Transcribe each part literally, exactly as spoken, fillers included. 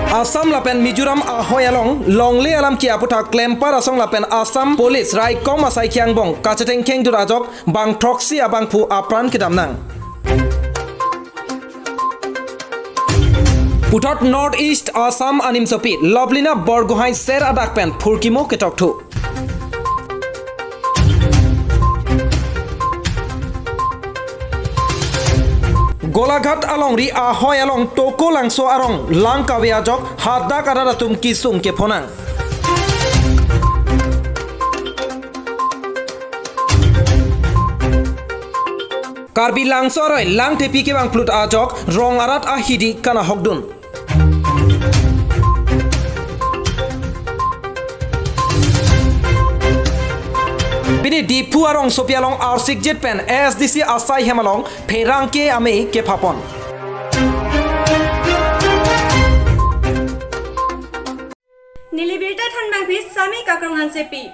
Assam lapen Mizoram ahoi along longle alam ke aputhak klempar asong lapen Assam Police raikom asai ke angbong kachetengkheng dur ajok bang throksi abangphu apran kedamnang. Puthot North East Assam animsopi Lovelina Borgohain ser adak pen phurkimo ketokthu. Golaghat alongri ahoi along Toko Langso arong lang kave ajok hadak arat atum kisung kephonang. Karbi Langso aroi lang thepi kevang phlut ajok rong arat ahidi kanahokdun. Pini Diphu arongsopi along arsikjit pen A S D C asai hem along pherangke amei kephapon. Neli birta thanbangpi Sami Kakrung Hansepi.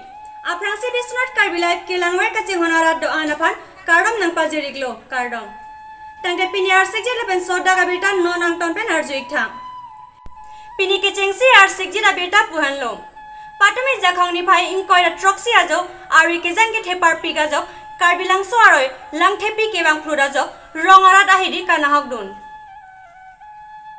Aphrangsi Biswanath Karbi Live kelangver kachinghon arat do-an aphan kardom nangpajir-iklo, kardom. Tangte pini arsikjit lapen sodak abirta non angton pen arju-iktha. Pini kechengsi arsikjit abirta pu-anlo. Patumi Jakhong niphai ingkoi ra throksi ajo arve kejang kethe parpik ajok Karbi Langso aroi lang thepi kevang phlut ajok rong arat ahidi kanahokdun.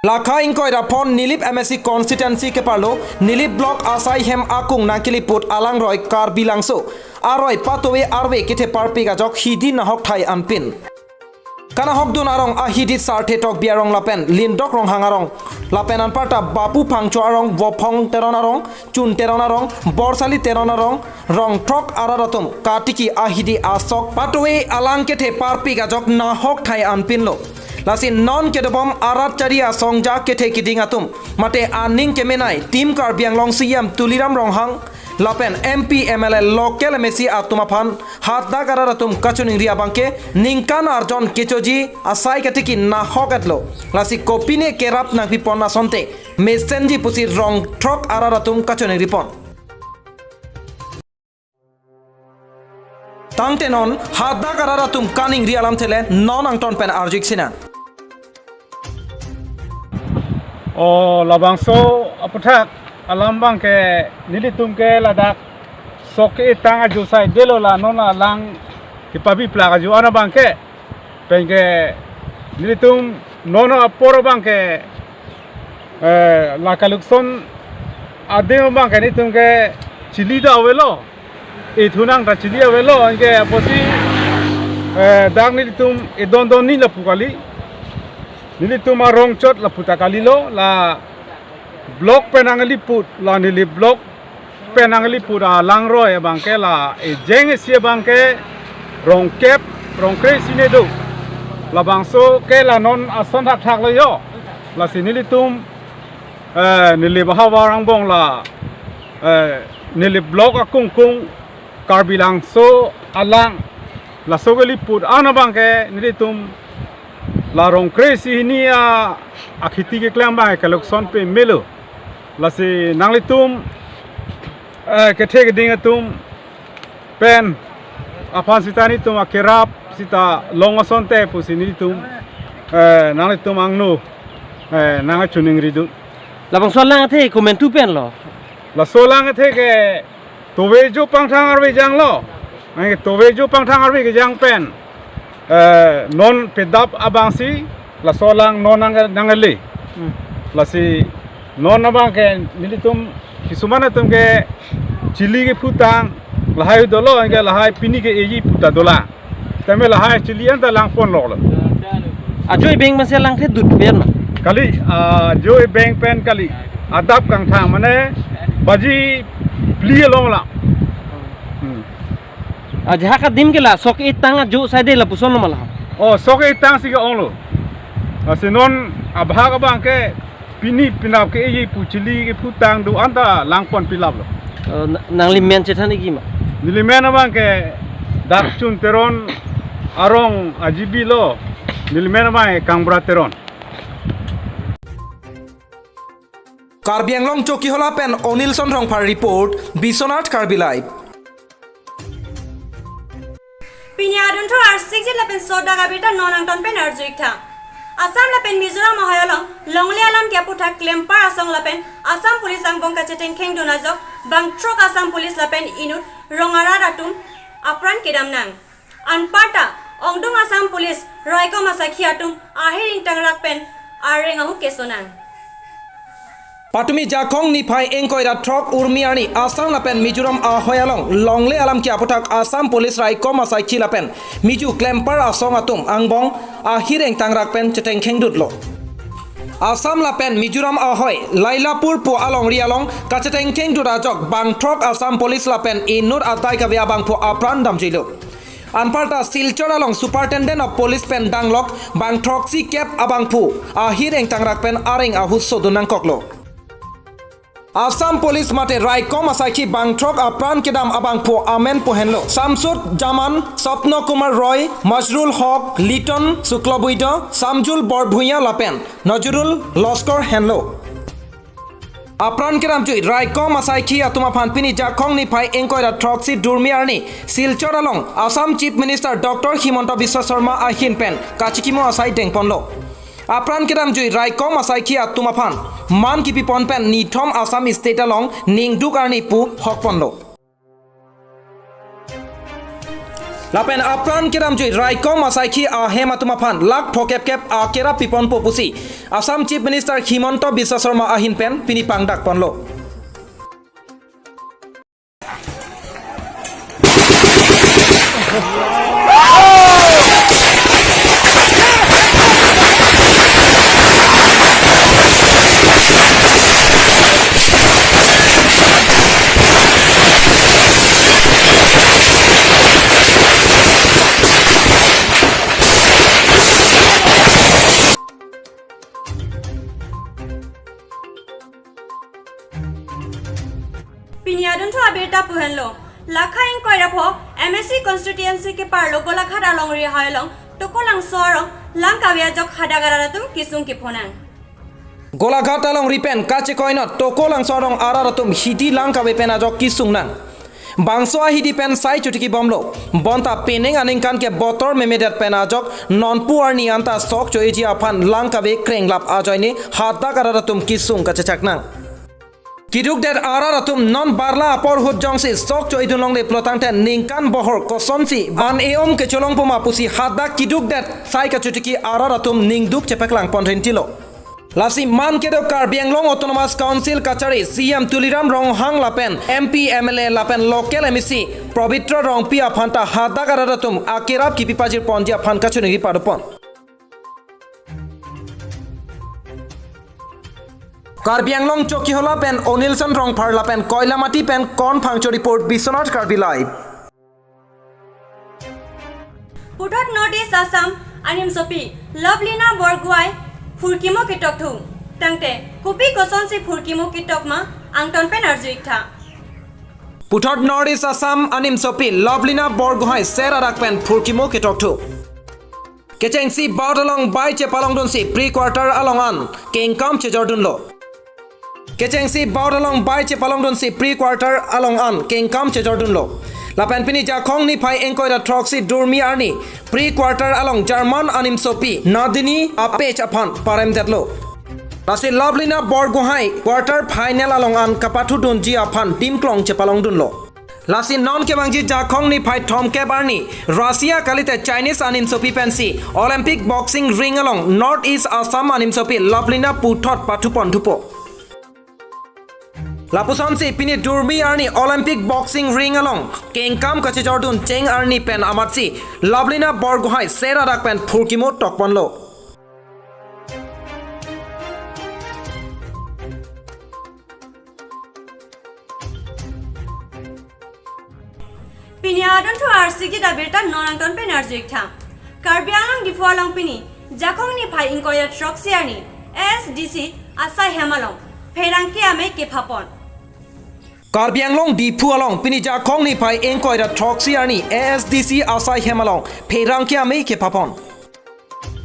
Lakha ingkoi ra phongo Nilip M A C constituency keparlo Nilip block asai hem akung nangkeliput alangroi Karbi Langso aroi patowe arve kethe parpik ajok hidi nahok thai anpin. Kanahokdun arong ahidi Sarthe Tokbi arong lapen Lindok Ronghang arong lapen anparta Bapu Phangcho arong, Vophong Teron arong, Chun Teron arong, Borsali Teron arong, rong throk arat atum katiki ahidi asok patowe alang kethe parpik ajok nahok thai anpinlo. Lasi non kedobom arat chari asongja kethe kiding atum mate aning kemenei Team Karbi Anglong C E M Tuliram Ronghang lapen M P, M L A, local M A C atum aphan hadak arat atum kachiningri abangke ningkan arjon kechoji asai katiki nahok-etlo. Lasi kopine kerap nangpipon asonte mesenji pusi rong throk arat atum kachiningripon. Tangte non hadak arat atum kaningri alamthe le non angton pen arju-ik sinang. O, labangso aputhak alam abangke nelitum ke ladak sok ke-etang ajo saidelo, la non alang kepabi plak ajo an abangke. Penke nelitum non apor abangke, eh, la kalukson adim abangke nelitum ke chili do avelo. Ethunang ta chili avelo, anke apotsi, eh, dak nelitum edondon ni lapu kali. Nelitum arong chot lapu ta kalilo, la block pen nangliput, la Nilip block pen nangliput alangroi abangke la ejeng esi abangke rong kep, rong kre-isi ne do. Labangso ke la non ason thakthak lo jo. Lasi nelitum, eh, Nilip ahavar angbong la, eh, Nilip block akungkung Karbi Langso alang laso keliput an abangke nelitum la rong kre-isi hini a, akhiti keklem abang kalukson pamelo. Lasi nanglitum, eh, kethe keding atum pen aphan sita nelitum akerap sita long asonte pusi nelitum, eh, nanglitum angno, eh, nangchiningridun. Labangso alang athe komantu penlo? Laso alang athe ke towe jo pangthang arve janglo. Anke towe jo pangthang arve kejang pen, eh, non pedap abangsi laso alang non nang, nangle. Hmm. Lasi non abangke nelitum kisuman atum ke chili kephutang lahai dolo, anke lahai pini ke-eji pu ta dolang. Tame lahai chili anta langpon loklo. Ajo ebeng masi alang athe dut pen ma? Kali, ajo ebeng pen kali. Adap kangthang mane baji phli along la. Hmm. Ajahak adim ke la sok etang ajo saide lapuson lo ma la? O, sok etang si ke-onglo. Lasi non abahak abangke pini penap ke-eji pu chili kephutang do-an ta langpon pilaplo. Eh, na-, nangli men chethan-ikji ma? Neli men abangke dak Chun Teron arong a-G B lo. Neli men abangke Kangbura Teron. Karbi Anglong Chokihola pen Onilson Rongphar report, Biswanath Karbi Live. Pini adunthu arsikjit lapen sodak abirta non angton pen arju-iktha. Assam lapen Mizoram ahoi along longle alam ke aputhak klempar asong lapen Assam Police angbong kachetengkheng dun ajok bang throk Assam Police lapen inut rong arat atum apran kedam nang. Anparta ongdung Assam Police raikom asaikhi atum ahir ingtangrak pen areng ahu keso nang. Patumi Jakhong niphai ingkoi ra throk urmi arni Assam lapen Mizoram ahoi along longle alam ke aputhak Assam Police raikom asaikhi lapen miju klempar asong atum angbong ahir ingtangrak pen chetengkheng dutlo. Assam lapen Mizoram ahoi Lailapur pu alongri along kachetengkheng dut ajok bang throk Assam Police lapen inut adai kave abangphu apran damjuilo. Anparta Silchar along Superintendent of Police pen danglok bang throksi kep abangphu ahir ingtangrak pen areng ahu sodun nangkoklo. Assam Police mate raikom asaikhi bang throk apran kedam abangphu amen pu henlo: Samsud Jaman, Swapna Kumar Roy, Majrul Haq, Liton Suklabuida, Samjul Borbhuiya lapen Nazrul Loskor henlo. Apran kedamjui raikom asaikhi atum aphan pini Jakhong niphai ingkoi ra throksi durmi arni Silchar along Assam Chief Minister Doctor Himanta Biswa Sarma ahin pen kachikimo asai dengponlo. Apran kedamjui raikom asaikhi atum aphan man kipipon pen nithom Assam State along ningduk arni pu hokponlo. Lapen apran kedamjui raikom asaikhi ahem atum aphan lakh phokep kep akerap piponpo pusi Assam Chief Minister Himanta Biswa Sarma ahin pen pini pangdakponlo. Pini adunthu abirta pu henlo. Lakha ingkoi ra pho M A C constituency keparlo Golaghat alongri ahoi along Tokolangso arong lang kave ajok hadak arat atum kesung kepho nang. Golaghat alongri pen kachekoinot Tokolangso arong arat atum hidi lang kave pen ajok kesung nang. Bangso ahidi pen sai chotiki bomlo. Bonta penang aningkan ke botor memedet pen ajok nonpu arni anta sok cho-eji aphan lang kave krenglap ajoine hadak arat atum kesung kachechak nang. Kedukdet arat atum non barla apor ahut jongsi sok cho-edun longle pulotangte ningkan bohor kosonsi an e-om kecholongpo ma pusi hadak kedukdet sai kachotiki arat atum ningduk chepaklang pon rintilo. Lasi man kedo Karbi Anglong Autonomous Council kachari C E M Tuliram Ronghang lapen M P, M L A lapen local M A C Pabitra Rongpi aphan ta hadak arat atum akerap kipi pajir ponji aphan kachiningri padopon. Karbi Anglong Chokihola pen Onilson Rongphar lapen Koilamati pen Konphangcho report Biswanath Karbi Live. Puthot North East Assam animsopi Lovelina Borgohain phurkimo ketokthu. Tangte kopi kosonsi phurkimo ketok ma angton pen arju-iktha. Puthot North East Assam animsopi Lovelina Borgohain ser arak pen phurkimo ketokthu. Kechengsi bout along bai chepalongdunsi pre-quarter along an kengkam chejordunlo. Kechengsi bout along bai chepalongdunsi pre-quarter along an kengkam chejordunlo. Lapen pini Jakhong niphai ingkoi ra throksi durmi arni pre-quarter along German animsopi Nadine Apech aphan paremdetlo. Lasi Lovelina Borgohain quarter final along an kapathudunji aphan dimklong chepalongdunlo. Lasi non kevangji Jakhong niphai thomkep arni Russia kalite Chinese animsopi pensi Olympic boxing ring along North East Assam animsopi Lovelina puthot pathuponthupo. Lapusonsi pini durmi arni Olympic boxing ring along kengkam kachejordun cheng arni pen amatsi Lovelina Borgohain ser arak pen phurkimo tokponlo. Pini adunthu arsigit abirta non angton pen arju-iktha. Karbi Anglong Diphu along pini Jakhong niphai ingkoi ra throksi arni A S D C asai hem along pherangke amei kephapon. Karbi Anglong Diphu along pini Jakhong niphai ingkoi ra throksi arni A S D C asai hem along pherangke amei kephapon.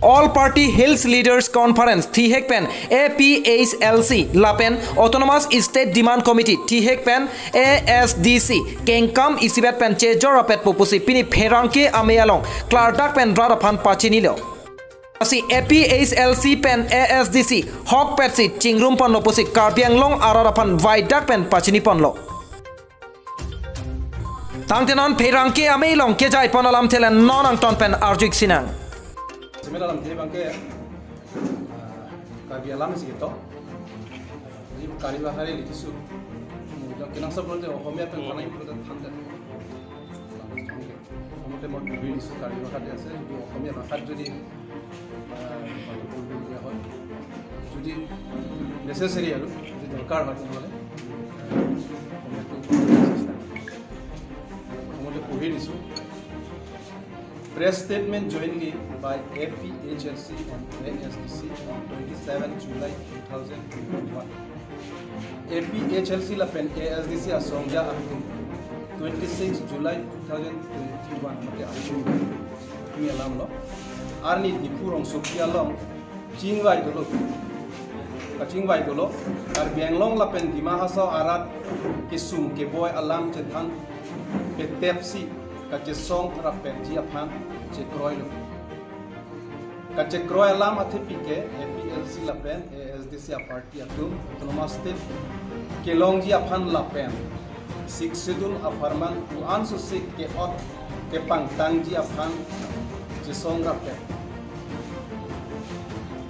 All Party Hills Leaders Conference thihek pen A P H L C lapen Autonomous State Demand Committee thihek pen A S D C kengkam isivet pen chejor apetpo pusi pini pherangke amei along klardak pen rat aphan pachinilo. Lasi A P H L C pen A S D C hokpetsi chingrum ponlo pusi Karbi Anglong arat aphan vaidak pen pachini ponlo. Tangte non pherangke amei along kejai pon alamthe le non angton pen arju-ik sinang. Semet alamthe abangke, ah, Karbi alam isi ketok. Jadi Karbi bhasha le likhisu. Mo jok kenangsot pulote Ohomia pen thanai pulote thandet. Ohomia pen mo likhisu Karbi bhasha de ase, jodi Ohomia bhasha jodi, ah, jodi necessary aru, jodi dorkar hoy, tenehole, ah, Ohomia pen Ohomia pen puri disu. Press statement jointly by A P H L C and A S D C on twenty-seven July two thousand twenty-one. A P H L C lapen A S D C asongja atum twenty-six July two thousand twenty-one mate atum, atum alam lo. Arni Diphu rongsopi along chingvai dolo. Kachingvai dolo. Karbi Anglong lapen Dima Hasao arat kesung keboi alam chethan petepsi kachesong rappetji aphan chekroilo. Kachekroi alam athepi ke A P H L C lapen A S D C aparty atum Autonomous State kelongji aphan lapen Sixth Schedule apharman ko-an sosik ke-ot kepangtangji aphan chesong rappet.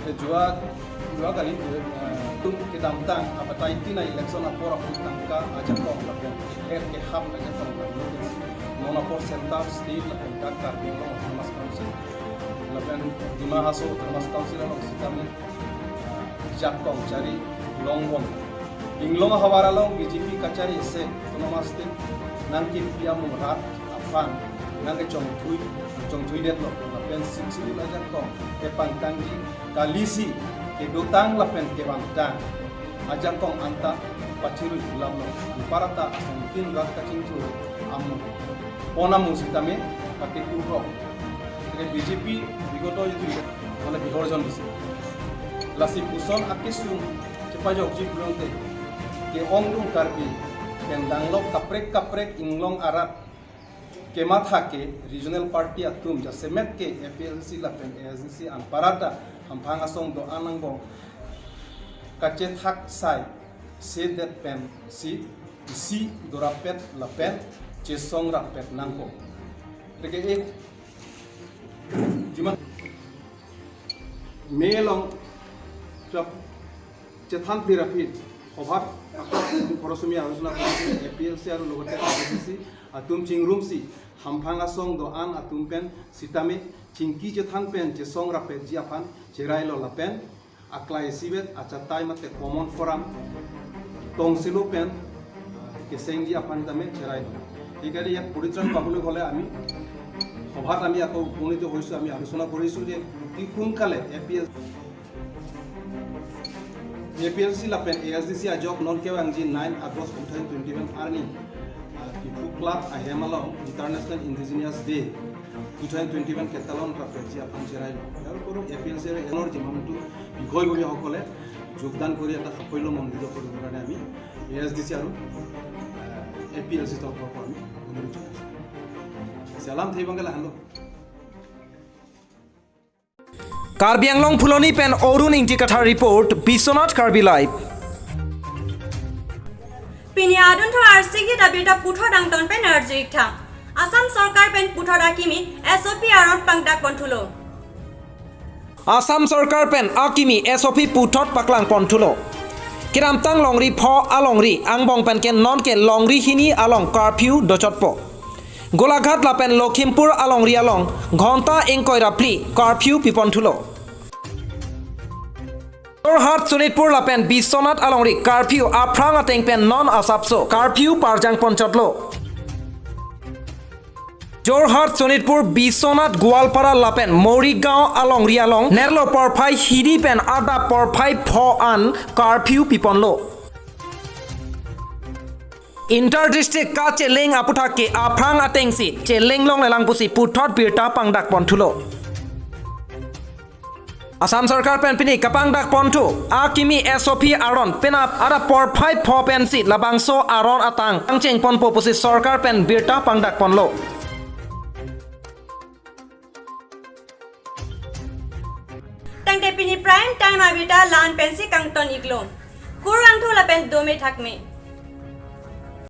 Te jua, jua kali, eh, atum kedamtang abatai tina election apor apor tangka ajakong lapen er kehap ajakong lapen non apor Centre, State lapen dak Karbi Anglong Autonomous Council lapen Dima Hasao Autonomous Council along sitame, eh, jakong chari longbom. Inglong ahavar along B J P kachari isi Autonomous State nangkepi amonit rat aphan nangkechongthui, chongthuidetlo. Lapen Sixth Schedule ajakong kepangtangji kalisi kedotang lapen kevangtang ajakong anta pachirui lamlo. Anparta asongtin rat kachingthur amu pon amu sitame pati kurok. Jadi B J P bigoto itu mana bihorjon disi. Lasi puson akesung chepajokji pulote ke-ongdung Karbi pen danglok kaprek kaprek inglong arat kematha ke regional party atum jasemet ke A P H L C lapen A S D C anparta hamphang asong do-an angbong kachethak sai sedet pensi isi dorappet lapen chesong rappet nangpo. Reke e jiman me along chap chethan pirapit hobhat akap khorosumi alusna A P H L C aru logote A S D C atum chingrumsi hamphang asong do-an atum pen sitame chingki chethan pen chesong rappetji aphan cherailo lapen aklai isivet achatai mate common forum tongsilo pen kesengji aphan tame cherailo. Hikari yak puritran pahulu hole ami hobhat ami ako punito hoisu ami alusona korisu je ti kun kale A P H L C A P H L C lapen A S D C ajok non kevangji nine August two thousand twenty-one arni, ah, Diphu Club ahem along International Indigenous Day two thousand twenty-one ketalon rappetji aphan cherailo. Yarupor A P H L C er enor jimamtu bikhoi bumi hokole jogdan kori eta hakoilo mondito kori karone ami A S D C aru, ah, A P H L C torpor kori ami onurut janaisi. Salam thei bangke lahenlo. Karbi Anglong Phuloni pen Arun Ingti Kathar report, Biswanath Karbi Live. Pini adunthu arsi ke dabi ta puthot angton pen arju-ik tha. Assam Sorkar pen puthot akimi S O P aron pangdak ponthulo. Assam Sorkar pen akimi S O P puthot paklang ponthulo. Kedamtang longri pho alongri angbong pen ke non ke longri hini along curfew dochotpo. Golaghat lapen Lakhimpur alongri along ghonta ingkoi ra phli curfew piponthulo. Jorhat, Sonitpur lapen Biswanath alongri curfew aphrang ateng pen non asapso curfew parjang ponchotlo. Jorhat, Sonitpur, Biswanath, Goalpara lapen Morigaon alongri along nerlo porphai hini pen adap porphai pho an curfew piponlo. Inter district kacheleng aputhak ke aphrang atengsi cheleng longlelang pusi puthot birta pangdak ponthulo. Assam Sorkar pen pini kapangdak ponthu akimi S O P aron penap adap porphai pho pensi labangso aron atang angcheng ponpo pusi sorkar pen birta pangdak ponlo. Pini prime time abirta la-an pensi kangton iklo. Kurvangthu lapen dome thakme.